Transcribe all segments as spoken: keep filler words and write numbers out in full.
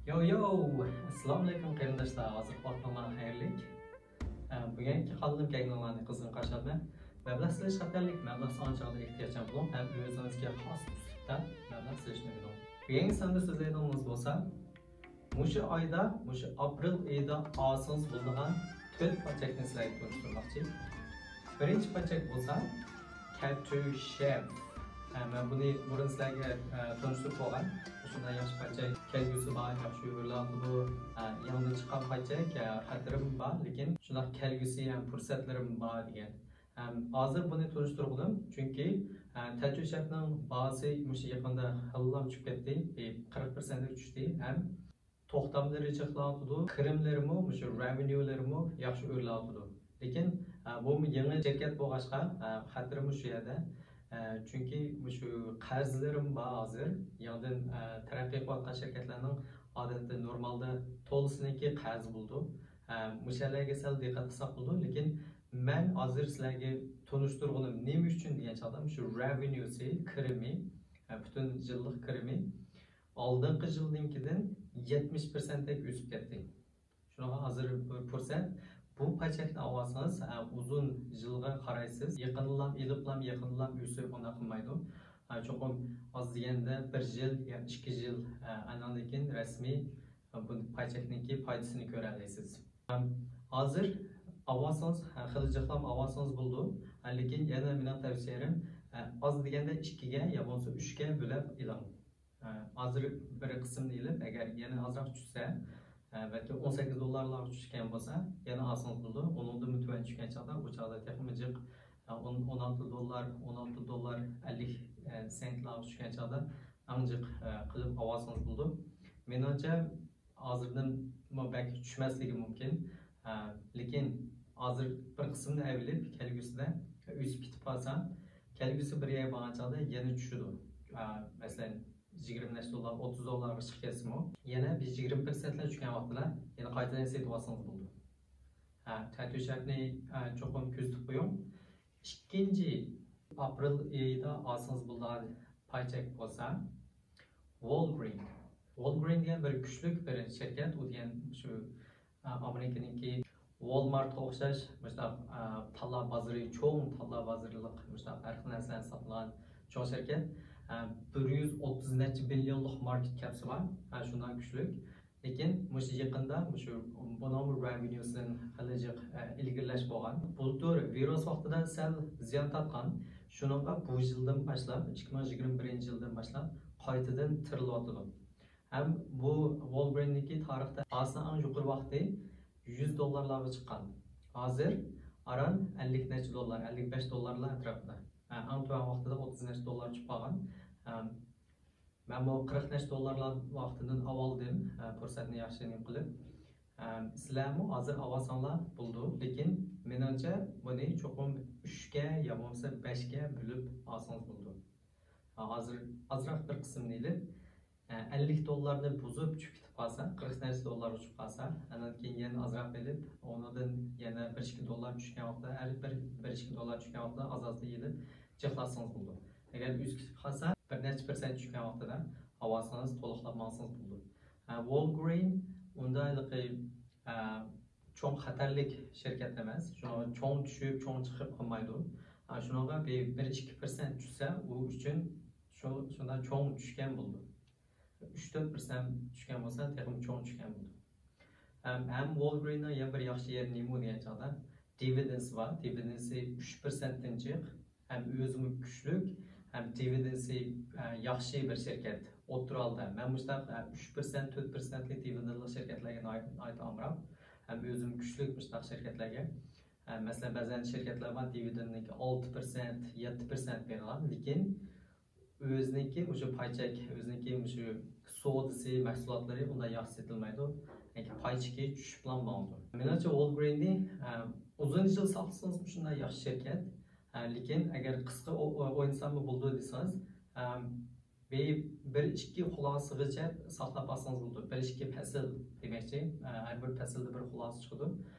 يو يو! ئەسسالامۇئەلەيكۇم قېرىنداشلار، ھازىرقى ۋاقتىڭلار خەيرلىك. ئە، بۈگۈنكى قانىلىم كەينىڭلارنى قىزغىن قارشى ئالىمەن. مەبلەغ سېلىش خەتەرلىك، مەبلەغ سالغان چاغدا ئېھتىياتچان بولۇڭ ھەم ئۆزىڭىزگە خاس ئۇسلۇبتا مەبلەغ سېلىشنى ئۆگىنىڭ. بۈگۈنكى ساندا سۆزلەيدىغىنىمىز بولسا، مۇشۇ ئايدا، مۇشۇ ئاپرېل ئېيىدا ئالسىڭىز بولىدىغان تۆت پاچەكنى سىلەرگە تونۇشتۇرماقچى. بىرىنچى پاچەك بولسا، تەتۈ شېف. ھە، مەن بۇنى بۇرۇن سىلەرگە، ئە، تونۇشتۇرۇپ بولغان. شۇنداق ياخشى پاچەك، كەلگۈسى بار، ياخشى ئۆرلەۋاتىدۇ. ھە، يېڭىدىن چىققان پاچەك، ھە، خەتىرىم بار، لېكىن شۇنداق كەلگۈسى ھەم پۇرسەتلىرىم بار دېگەن. ھەم ھازىر بۇنى تونۇشتۇرغىنىم، چۈنكى، ھە، تەتۈ شېفنىڭ باھاسى مۇشۇ يېقىندا خېلىلا چۈشۈپ كەتتى، بىر قىرىق پىرسەنتلىك چۈشتى ھەم توختاملىرى جىقلاۋاتىدۇ، كىرىملىرىمۇ، مۇشۇ رېۋېنيۇلىرىمۇ ياخشى ئۆرلەۋاتىدۇ. لېكىن، ئە، بۇمۇ يېڭى شىركەت بولغاچقا، ئە، خەتىرىمۇ شۇ يەردە. ئە، چۈنكى مۇشۇ قەرزلىرىم بار ھازىر. يېڭىدىن، ئە، تەرەققىي قىلىۋاتقان شىركەتلەرنىڭ ئادەتتە نورمالدا تولىسىنىڭكى قەرز بولىدۇ. ئە، مۇشۇ يەرلەرگە سەل دىققەت قىلساق بولىدۇ. لېكىن مەن ھازىر سىلەرگە تونۇشتۇرغىنىم نېمە ئۈچۈن دېگەن چاغدا مۇشۇ رېۋېنيۇسى، كىرىمى، ئە، پۈتۈن يىللىق كىرىمى ئالدىنقى يىلنىڭكىدىن يەتمىش پىرسەنتتەك ئۆسۈپ كەتتى. شۇنىڭغا ھازىر بىر پۇرسەت، بۇ پاچەكنى ئالسىڭىز، ئە، ئۇزۇن يىلغا قارايسىز. يېقىنلام ئېلىپلام، يېقىنلام ئۆسۈپ ئۇنداق قىلمايدۇ. ئە، چوقۇم ئاز دېگەندە بىر يىل يا ئىككى يىل، ئە، ئاندىن كېيىن رەسمىي، ئە، بۇ پاچەكنىڭكى پايدىسىنى كۆرەلەيسىز. ئەم، ھازىر ئالسىڭىز، ئە، خېلى جىقلام ئالسىڭىز بولىدۇ. ئە، لېكىن يەنە مېنىڭ تەۋسىيەم، ئە، ئاز دېگەندە ئىككىگە يا بولمىسا ئۈچكە بۆلۈپ ئېلىڭ. ئە، ھازىر بىر قىسمىنى ئېلىپ، ئەگەر يەنە ئازراق چۈشسە، ئە، بەلكى ئون سەككىز دوللارلارغا چۈشكەن بولسا، يەنە ئالسىڭىز بولىدۇ. ئۇنىڭدىنمۇ تۆۋەن چۈشكەن چاغدا، ئۇ چاغدا تېخىمۇ جىق، ئە، ئون، ئون ئالتە دوللار، ئون ئالتە دوللار ئەللىك، ئە، سېنتلارغا چۈشكەن چاغدا ئەڭ جىق، ئە، قىلىپ ئالسىڭىز بولىدۇ. مېنىڭچە، ھازىردىن بەك چۈشمەسلىكى مۇمكىن. ئە، لېكىن ھازىر بىر قىسمىنى ئېلىپ، كەلگۈسىدە ئۆسۈپ كېتىپ قالسا، كەلگۈسى بىر يەرگە بارغان چاغدا يەنە چۈشىدۇ. ئە، مەسىلەن، يىگىرمە نەچچە دوللار، ئوتتۇز دوللارغا چىقىپ كەتسىمۇ، يەنە بىر يىگىرمە پىرسەنتلا چۈشكەن ۋاقتىدا يەنە قايتىدىن سېتىۋالسىڭىز بولىدۇ. ھە، تەتۈ شېفنى، ھە، چوقۇم كۆزىتىپ قويۇڭ. ئىككىنچى ئاپرېل ئېيىدا ئالسىڭىز بولىدىغان پايچەك بولسا، ۋولگرىن. ۋولگرىن دېگەن بىر كۈچلۈك بىر شىركەت، ئۇ دېگەن شۇ، ئە، ئامېرىكىنىڭكى ۋولمارتقا ئوخشاش مۇشۇنداق، ئە، تاللا بازىرى، چوڭ تاللا بازىرلىق مۇشۇنداق ھەر خىل نەرسىلەرنى ساتىدىغان چوڭ شىركەت. ئە، بىر يۈز ئوتتۇز نەچچە بىليونلۇق ماركېت كەپسى بار. ئە، شۇنداق كۈچلۈك. لېكىن مۇشۇ يېقىندا مۇشۇ بۇنىڭمۇ رېۋېنيۇسىدىن خېلى جىق، ئە، ئىلگىرىلەش بولغان. بۇلتۇر ۋىرۇس ۋاقتىدا سەل زىيان تارتقان. شۇنىڭغا بۇ يىلدىن باشلاپ، ئىككى مىڭ يىگىرمە بىرىنچى يىلدىن باشلاپ قايتىدىن تىرىلىۋاتىدۇ. ھەم بۇ ۋولگرىننىڭكى تارىختا ئاساسەن ئەڭ يۇقىرى ۋاقتى يۈز دوللارلارغا چىققان. ھازىر ئاران ئەللىك نەچچە دوللار، ئەللىك بەش دوللارلار ئەتراپىدا. ھە، ئەڭ تۆۋەن ۋاقتىدا ئوتتۇز نەچچە دوللار چۈشۈپ قالغان. ھە، مەنمۇ قىرىق نەچچە دوللارلار ۋاقتىدىن ئالدىم، ھە، پۇرسەتنى ياخشى نېمە قىلىپ. ھە، سىلەرمۇ ھازىر ئالساڭلار بولىدۇ، لېكىن مېنىڭچە بۇنى چوقۇم ئۈچكە يا بولمىسا بەشكە بۆلۈپ ئالسىڭىز بولىدۇ. ھە، ھازىر ئازراق بىر قىسمىنى ئېلىپ، ئەللىك دوللارنى بۇزۇپ چۈشۈپ كېتىپ قالسا، قىرىق نەچچە دوللارغا چۈشۈپ قالسا، ئاندىن كېيىن يەنە ئازراق ئېلىپ، ئۇنىڭدىن يەنە بىر ئىككى دوللار چۈشكەن ۋاقىتتا، ھەر بىر، بىر ئىككى دوللار چۈشكەن ۋاقىتتا ئاز-ئازدىن ئېلىپ جىقلاتسىڭىز بولىدۇ. ئەگەر ئۆسۈپ كېتىپ قالسا، بىر نەچچە پىرسەنت چۈشكەن ۋاقتىدا ئالسىڭىز، تولۇقلاپ ماڭسىڭىز بولىدۇ. ھە، ۋولگرىن ئۇنداق ھېلىقى، ئە، چوڭ خەتەرلىك شىركەت ئەمەس. شۇڭا چوڭ چۈشۈپ، چوڭ چىقىپ قالمايدۇ. ھە، شۇنىڭغا بىر، بىر ئىككى پىرسەنت چۈشسە، ئۇ ئۈچۈن شۇ، شۇنداق چوڭ چۈشكەن بولىدۇ. ئۈچ تۆت پىرسەنت چۈشكەن بولسا، تېخىمۇ چوڭ چۈشكەن بولىدۇ. ھەم، ھەم ۋولگرىننىڭ يەنە بىر ياخشى يېرى نېمە دېگەن چاغدا، دىۋىدېندسى بار. دىۋىدېندسى ئۈچ پىرسەنتتىن جىق، ھەم ئۆزىمۇ كۈچلۈك، ھەم دىۋىدېندسى، ئە، ياخشى بىر شىركەت. ئوتتۇرا ھالدا. مەن مۇشۇنداق، ئە، ئۈچ پىرسەنت، تۆت پىرسەنتلىك دىۋىدېندلىق شىركەتلەرگە ناھايىتى، ناھايىتى ئامراق. ھەم ئۆزۈم كۈچلۈك مۇشۇنداق شىركەتلەرگە. ئە، مەسىلەن، بەزەن شىركەتلەر بار، دىۋىدېندنىڭكى ئالتە پىرسەنت، يەتتە پىرسەنت بېرىدىغان، لېكىن ئۆزىنىڭكى مۇشۇ پاي چەك، ئۆزىنىڭكى مۇشۇ سودىسى، مەھسۇلاتلىرى ئۇنداق ياخشى سېتىلمايدۇ. يەنى پاي چېكى چۈشۈپلا ماڭىدۇ. مېنىڭچە، ۋولگرىننى، ئە، ئۇزۇن يىل ساقلىسىڭىز مۇشۇنداق ياخشى شىركەت. ئە، لېكىن ئەگەر قىسقا ئو-، ئو-، ئوينىساممۇ بولىدۇ دېسىڭىز، ئە، بىر، بىر ئىككى خۇلاسىغىچە ساقلاپ ئالسىڭىز بولىدۇ. بىر ئىككى پەسىل دېمەكچى. ئە، ھەر بىر پەسىلدە بىر خۇلاسە چىقىدۇ.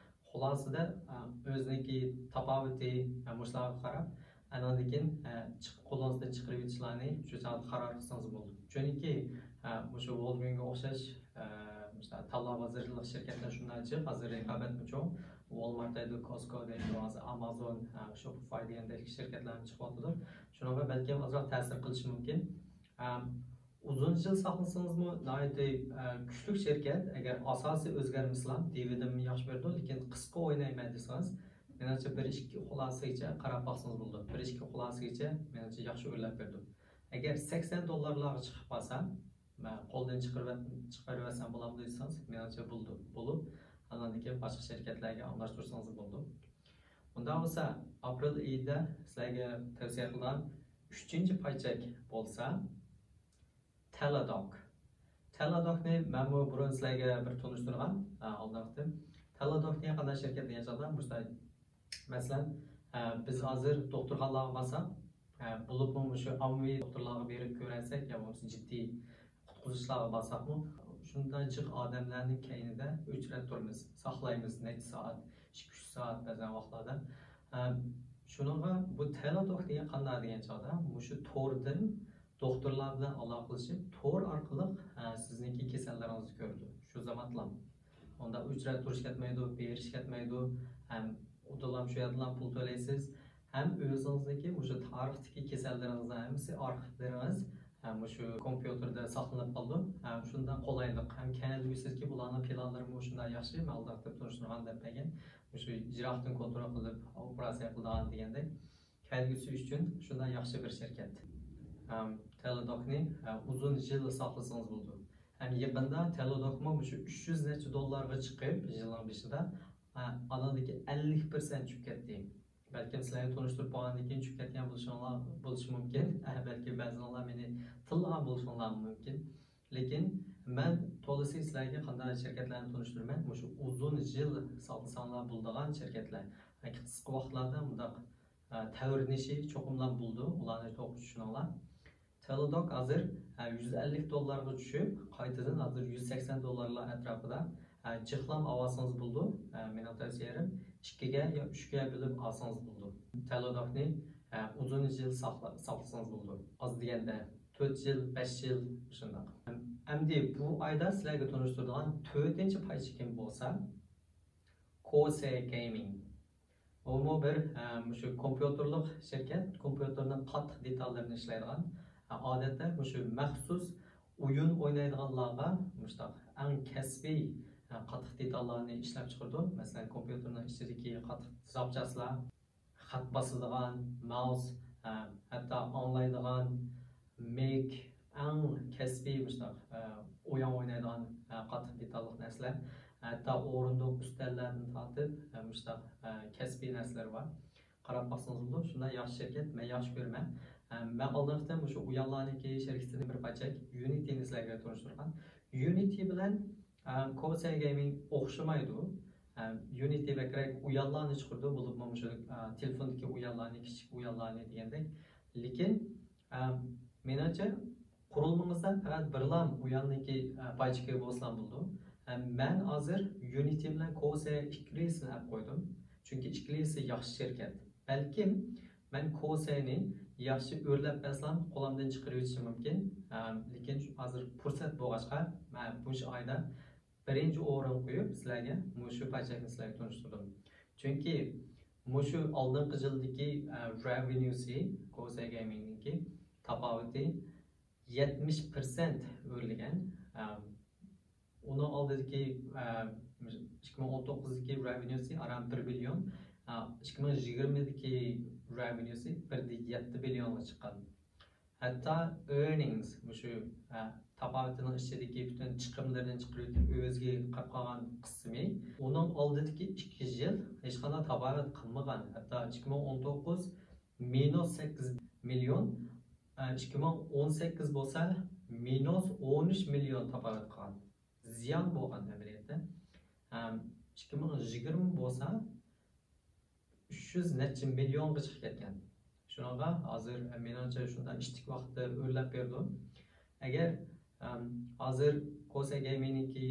خۇلاسىدە، ئە، ئۆزىنىڭكى تاپاۋىتى، ئە، مۇشۇلارغا قاراپ، ئاندىن كېيىن، ئە، چىق-، قولىڭىزدىن چىقىرىۋېتىشلارنى شۇ چاغدا قارار قىلسىڭىز بولىدۇ. چۈنكى، ئە، مۇشۇ ۋولگرىنگە ئوخشاش، ئە، تاللا بازىرلىق شىركەتلەر شۇنداق جىق، ھازىر رىقابەتمۇ چوڭ. ۋالمارت دەيدۇ، كوسكو دەيدۇ، ھازىر ئامازون، شوپىفاي دېگەندەك شىركەتلەرمۇ چىقىۋاتىدۇ. شۇنىڭغا بەلكىم ئازراق تەسىر قىلىشى مۇمكىن. ئۇزۇن يىل ساقلىسىڭىزمۇ ناھايىتى كۈچلۈك شىركەت. ئەگەر ئاساسى ئۆزگەرمىسىلا، دىۋىدېندمۇ ياخشى بېرىدۇ، لېكىن قىسقا ئوينايمەن دېسىڭىز، مېنىڭچە بىر ئىككى خۇلاسىگىچە قاراپ باقسىڭىز بولىدۇ. بىر ئىككى خۇلاسىگىچە مېنىڭچە ياخشى ئۆرلەپ بېرىدۇ. ئەگەر سەكسەن دوللارلارغا چىقىپ قالسا، مەن قولدىن چىقىرىۋەت-، چىقىرىۋەتسەم بولامدۇ دېسىڭىز، مېنىڭچە بولىدۇ، بولۇپ، ئاندىن كېيىن باشقا شىركەتلەرگە ئالماشتۇرسىڭىز بولىدۇ. ئۇنداق بولسا، ئاپرېل ئېيىدا سىلەرگە تەۋسىيە قىلىدىغان ئۈچىنچى پايچەك بولسا، تېلېدوك. تېلېدوكنى مەنمۇ بۇرۇن سىلەرگە بىر تونۇشتۇرغان، ئالدىنقى قېتىم. تېلېدوكنى قانداق شىركەت دېگەن چاغدا، مۇشۇنداق، مەسىلەن، بىز ھازىر دوختۇرخانىلارغا بارساق، بولۇپمۇ مۇشۇ ئاممىۋى دوختۇرلارغا بېرىپ كۆرۈنسەك يا بولمىسا جىددىي قۇتقۇزۇشلارغا بارساقمۇ، شۇنداق جىق ئادەملەرنىڭ كەينىدە ئۆچرەت تۇرىمىز، ساقلايمىز نەچچە سائەت، ئىككى ئۈچ سائەت بەزەن ۋاقىتلاردا. شۇنىڭغا بۇ تېلېدوك دېگەن قانداق دېگەن چاغدا، مۇشۇ توردىن دوختۇرلار بىلەن ئالاقىلىشىپ، تور ئارقىلىق سىزنىڭكى كېسەللىرىڭىزنى كۆرىدۇ. شۇ زامانلام ئۇنداق ئۆچرەت تۇرۇش كەتمەيدۇ، بېرىش كەتمەيدۇ. ھەم ئۇدۇلام شۇ يەردىلا پۇل تۆلەيسىز. ھەم ئۆزىڭىزنىڭكى مۇشۇ تارىختىكى كېسەللىرىڭىزنىڭ ھەممىسى ئارخىپلىرىڭىز ھەم مۇشۇ كومپيۇتېردا ساقلىنىپ قالىدۇ. ھەم شۇنداق قولايلىق، ھەم كەلگۈسىدىكى بۇلارنىڭ پىلانلىرىمۇ شۇنداق ياخشى. مەن ئالدىراق دەپ تونۇشتۇرغان دەپ بەرگەن. مۇشۇ يىراقتىن كونترول قىلىپ ئوپېراتسىيە قىلىدىغان دېگەندەك. كەلگۈسى ئۈچۈن شۇنداق ياخشى بىر شىركەت. ھەم تېلېدوكنى، ھە، ئۇزۇن يىل ساقلىسىڭىز بولىدۇ. ھەم يېقىندا تېلېدوكمۇ مۇشۇ ئۈچ يۈز نەچچە دوللارغا چىقىپ، يىلنىڭ بېشىدا، ھە، ئانىڭدىكى ئەللىك پىرسەنت چۈشۈپ كەتتى. بەلكىم سىلەرگە تونۇشتۇرۇپ بولغاندىن كېيىن چۈشۈپ كەتكەن بولۇشۇڭلار، بولۇشى مۇمكىن. ھە، بەلكىم بەزىلەرنىڭ مېنى تىللىغان بولۇشۇڭلار مۇمكىن. لېكىن مەن تولىسى سىلەرگە قانداق شىركەتلەرنى تونۇشتۇرىمەن، مۇشۇ ئۇزۇن يىل ساقلىساڭلار بولىدىغان شىركەتلەر. ياكى قىسقا ۋاقىتلاردا مۇنداق، ئە، تەۋرىنىشى چوقۇملا بولىدۇ، ئۇلارنى توغرا چۈشىنىڭلار. تېلېدوك ھازىر، ئە، يۈز ئەللىك دوللارغا چۈشۈپ، قايتىدىن ھازىر يۈز سەكسەن دوللارلار ئەتراپىدا، ئە، جىقلام ئالسىڭىز بولىدۇ. ئە، مېنىڭ تەۋسىيەلىرىم ئىككىگە يا ئۈچكە بۆلۈپ ئالسىڭىز بولىدۇ. تېلېدوكنى، ئە، ئۇزۇن يىل ساقلا-، ساقلىسىڭىز بولىدۇ. ئاز دېگەندە تۆت يىل، بەش يىل شۇنداق. ئەمدى بۇ ئايدا سىلەرگە تونۇشتۇرىدىغان تۆتىنچى پايچىكىم بولسا، كوسە گېيمىنگ. ئۇمۇ بىر، ئە، مۇشۇ كومپيۇتېرلىق شىركەت، كومپيۇتېرنىڭ قاتتىق دېتاللىرىنى ئىشلەيدىغان، ئە، ئادەتتە مۇشۇ مەخسۇس ئويۇن ئوينايدىغانلارغا مۇشۇنداق ئەڭ كەسپىي، ئە، قاتتىق دېتاللارنى ئىشلەپ چىقىرىدۇ. مەسىلەن، كومپيۇتېرنىڭ ئىچىدىكى قاتتىق زاپچاسلار، خەت باسىدىغان ماۋس، ھە، ھەتتا ئاڭلايدىغان مىك، ئەڭ كەسپىي مۇشۇنداق، ھە، ئويۇن ئوينايدىغان، ھە، قاتتىق دېتاللىق نەرسىلەر، ھەتتا ئورۇندۇق، ئۈستەللەردىن تارتىپ، ھە، مۇشۇنداق، ھە، كەسپىي نەرسىلەر بار. قاراپ باقسىڭىز بولىدۇ، شۇنداق ياخشى شىركەت، مەن ياخشى كۆرىمەن. ھە، مەن ئالدىنقى قېتىم مۇشۇ ئۇيانلارنىڭكى شىركىتىدىن بىر پاچەك يۇنىتىنى سىلەرگە تونۇشتۇرغان. يۇنىتى بىلەن ئە، كوسە گېيمىنگ ئوخشىمايدۇ. ئە، يۇنىتى بەكرەك ئويۇنلارنى چىقىرىدۇ، بولۇپمۇ مۇشۇ، ئە، تېلېفوندىكى ئويۇنلارنى، كىچىك ئويۇنلارنى دېگەندەك. لېكىن، ئە، مېنىڭچە، قۇرۇلمىڭىزدا پەقەت بىرلا ئويۇننىڭكى، ئە، پايچىكى بولسىلا بولىدۇ. ئە، مەن ھازىر يۇنىتى بىلەن كوسە ئىككىلىسىنى ئەپ قويدۇم. چۈنكى ئىككىلىسى ياخشى شىركەت. بەلكىم مەن كوسەنى ياخشى ئۆرلەپ بەرسەم، قولۇمدىن چىقىرىۋېتىشىم مۇمكىن. ئەم، لېكىن شۇ ھازىر پۇرسەت بولغاچقا، مەن مۇشۇ ئايدا بىرىنچى ئورۇن قويۇپ، سىلەرگە مۇشۇ پايچەكنى سىلەرگە تونۇشتۇردۇم. چۈنكى مۇشۇ ئالدىنقى يىلدىكى، ئە، رېۋېنيۇسى، كوسە گېيمىنگنىڭكى تاپاۋىتى يەتمىش پىرسەنت ئۆرلىگەن. ئەم، ئۇنىڭ ئالدىدىكى، ئە، ئىككى مىڭ ئون توققۇزدىكى رېۋېنيۇسى ئاران بىر بىليون، ئە، ئىككى مىڭ يىگىرمىدىكى رېۋېنيۇسى بىر دە يەتتە بىليونغا چىققان. ھەتتا ئېرنىڭس، مۇشۇ، ئە، تاپاۋىتىنىڭ ئىچىدىكى پۈتۈن چىقىملىرىنى چىقىرىۋېتىپ، ئۆزىگە قاپ قالغان قىسمى، ئۇنىڭ ئالدىدىكى ئىككى يىل ھېچقانداق تاپاۋەت قىلمىغان. ھەتتا ئىككى مىڭ ئون توققۇز مىنۇس سەككىز مىليون، ئە، ئىككى مىڭ ئون سەككىز بولسا مىنۇس ئون ئۈچ مىليون تاپاۋەت قىلغان. زىيان بولغان ئەمەلىيەتتە. ئەم، ئىككى مىڭ يىگىرمە بولسا ئۈچ يۈز نەچچە مىليونغا چىقىپ كەتكەن. شۇنىڭغا ھازىر، ئە، مېنىڭچە شۇنداق ئىتتىك ۋاقىتتا ئۆرلەپ بېرىدۇ. ئەگەر، ئەم، ھازىر كوسە گېيمىنگنىڭكى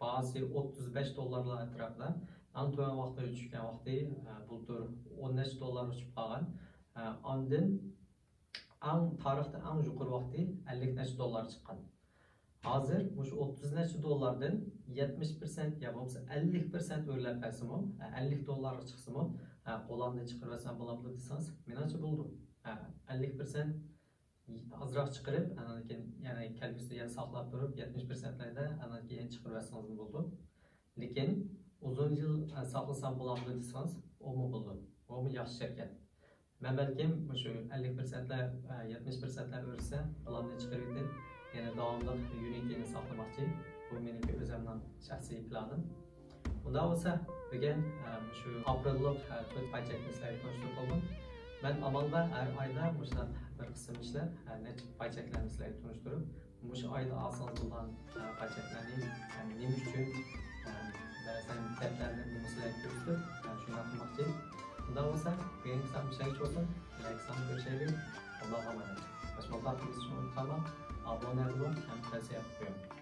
باھاسى ئوتتۇز بەش دوللارلار ئەتراپىدا، ئەڭ تۆۋەن ۋاقتىدا چۈشكەن ۋاقتى، ئە، بۇلتۇر ئون نەچچە دوللارغا چۈشۈپ قالغان. ئە، ئاندىن ئەڭ، تارىختا ئەڭ يۇقىرى ۋاقتى ئەللىك نەچچە دوللار چىققان. ھازىر مۇشۇ ئوتتۇز نەچچە دوللاردىن يەتمىش پىرسەنت يا بولمىسا ئەللىك پىرسەنت ئۆرلەپ بەرسىمۇ، ھە، ئەللىك دوللارغا چىقسىمۇ، ھە، قولامدىن چىقىرىۋەتسەم بولامدۇ دېسىڭىز، مېنىڭچە بولىدۇ. ھە، ئەللىك پىرسەنت ئازراق چىقىرىپ، ئاندىن كېيىن يەنە كەلگۈسىدە يەنە ساقلاپ تۇرۇپ، يەتمىش پىرسەنتلەردە ئاندىن كېيىن چىقىرىۋەتسىڭىزمۇ بولىدۇ. لېكىن ئۇزۇن يىل، ئە، ساقلىسام بولامدۇ دېسىڭىز، ئۇمۇ بولىدۇ. ئۇمۇ ياخشى شىركەت. مەن بەلكىم مۇشۇ ئەللىك پىرسەنتلەر، ئە، يەتمىش پىرسەنتلەر ئۆرسە، پىلاننى چىقىرىۋېتىپ، يەنە داۋاملىق يۇنىتىنى ساقلىماقچى. بۇ مېنىڭكى ئۆزۈمنىڭ شەخسىي پىلانىم. ئۇنداق بولسا، بۈگۈن، ئە، مۇشۇ ئاپرېللىق، ئە، تۆت پاي چەكنى سىلەرگە تونۇشتۇرۇپ بولدۇم. مەن ئامال بار ھەر ئايدا مۇشۇنداق بىر قىسىم ئىشلەپ، ئە، نەچچە پاي چەكلەرنى سىلەرگە تونۇشتۇرۇپ، مۇشۇ ئايدا ئالسىڭىز بولغان، ئە، پاي چەكلەرنى، يەنى نېمە ئۈچۈن، ئە، بەزەن دەپتەرنى نېمە سىلەرگە كۆرسىتىپ، ئە، شۇنداق قىلماقچى. ئۇنداق بولسا، بۈگۈنكى سان مۇشۇ يەرگىچە بولسۇن. كېلەكى ساندا كۆرۈشەيلى. ئاللاغا ئامانەت. مۇشۇ ماقالىنى ئۇنتۇپ قالماڭ. ئابۇنە بولۇڭ ھەم تەۋسىيە قىلىپ قويۇڭ.